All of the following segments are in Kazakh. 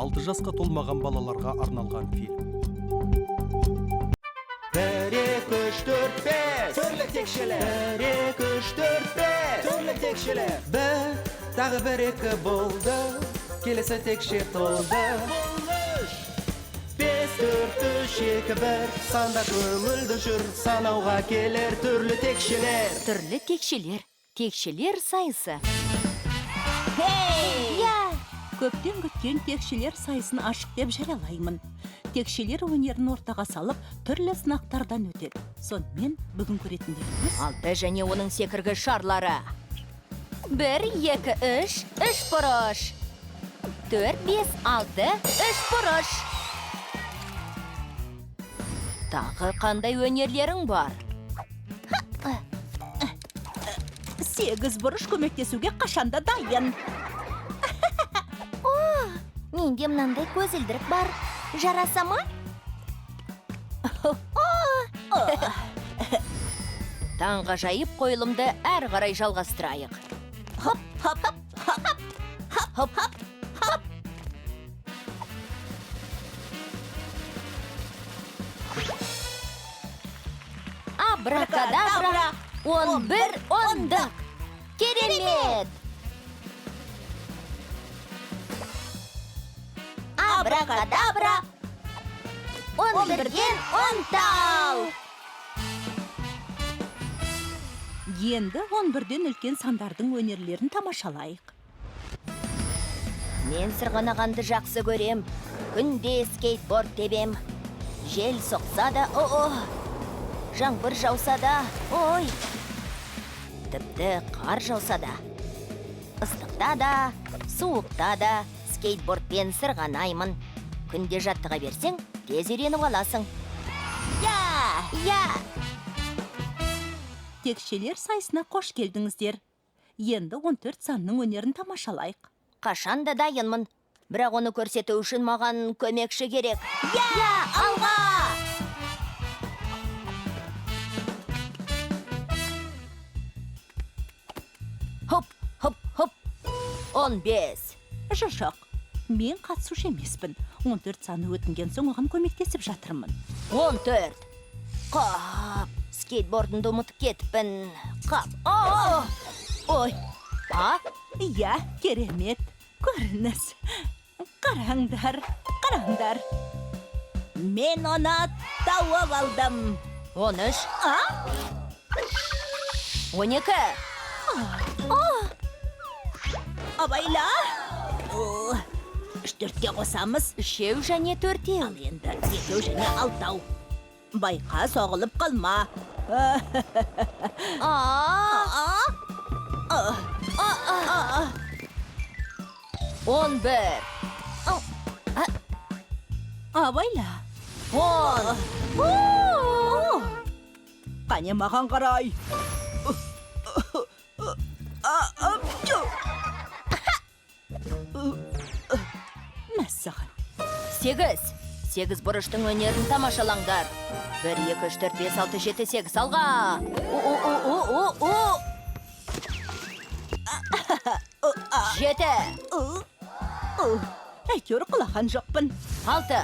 6 жасқа толмаған балаларға арналған фильм. 1, 2, 3, 4, 5. Түрлі текшелер. 1, 2, 3, 4, 5. Түрлі текшелер. 1, тағы 1, 2 болды. Келесі текше толды. 5, 4, 3, 2, 1. Санда көңілді жүр, санауға келер түрлі текшелер. Түрлі текшелер. Текшелер сайысы. Иә! Көптен күткен текшелер сайысын ашық деп жариялаймын. Текшелер өнерін ортаға салып, түрлі сынақтардан өтеді. Сонымен бүгін көретіндеріңіз 6 және оның секіргі шарлары. 1, 2, 3, үш бұрыш. 4, 5, 6, үш бұрыш. Тағы қандай өнерлерің бар? 8 бұрыш көмектесуге қашанда дайын. Менде мынандай көзілдірік бар. Жараса ма? Таңғажайып қойылымды әрі қарай жалғастырайық. Хоп, хоп, хоп, хоп, хоп, хоп, хоп. Абракадабра, 11 ондық. Керемет! Абракадабра, 11-ден 10 тал. Енді 11-ден үлкен сандардың өнерлерін тамашалайық. Мен сырғанағанды жақсы көрем. Күнде скейтборд тебем. Жел соқса да, о-о. Жаңбыр жауса да, ой. Тіпті қар жауса да. Ыстықта да, суықта да скейтбордпен сырғанаймын. Күнде жаттыға берсең, тез үйреніп аласың. Я! Я! Текшелер сайысына қош келдіңіздер. Енді 14 санның өнерін тамашалайық. Қашан да дайынмын. Бірақ оны көрсету үшін маған көмекші керек. Я! Алға! Хоп, хоп, хоп. 15. Жоқ, мен қатысушы емеспін. 14 саны өтінген соң оған көмектесіп жатырмын. 14. Қап, скейтбордымды ұмытып кетіппін. Қап. О! Ой. А? Иә, керемет. Көрініс. Қараңдар, қараңдар. Мен оны тауып алдым. 13. А? 12. Абайла. О, 3-4-ке қосамыз. Үшеу және төртеу. Ал енді екеу және алтау. Байқа, соғылып қалма. А! А? 11. Абайла. 10. О! Қане маған қарай. Мәссаған. 8. 8 бұрыштың өнерін тамашалаңдар. 1, 2, 3, 4, 5, 6, 7, 8. Алға! О-о-о-о-о! 7. Әйтеуір құлаған жоқпын. 6.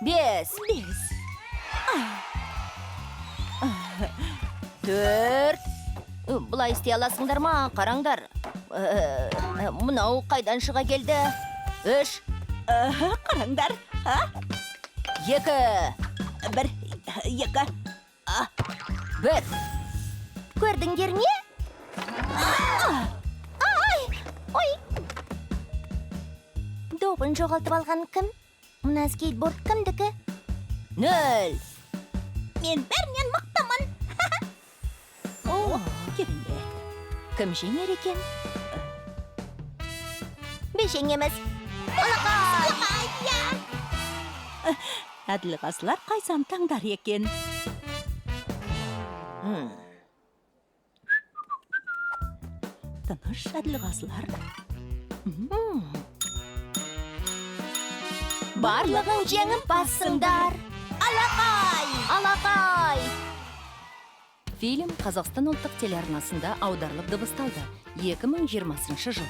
5. 5. 4. Былай істей аласыңдар ма? Қараңдар. Мынау қайдан шыға келді? 3. Қараңдар. 2. 1, 2. 1. Көрдіңдер ме? Ай! Ой! Добын жоғалтып алған кім? Мына скейтборд кімдікі? 0. Мен бәрінен мықтымын. О, керемет. Кім жеңер екен? Біз жеңеміз. Алақай! Әділқазылар қай сан таңдар екен? Тыныш әділқазылар. Барлығың жеңімпазсыңдар. Алақай! Алақай! Фильм Қазақстан ұлттық телеарнасында аударылып дыбысталды 2020 жыл.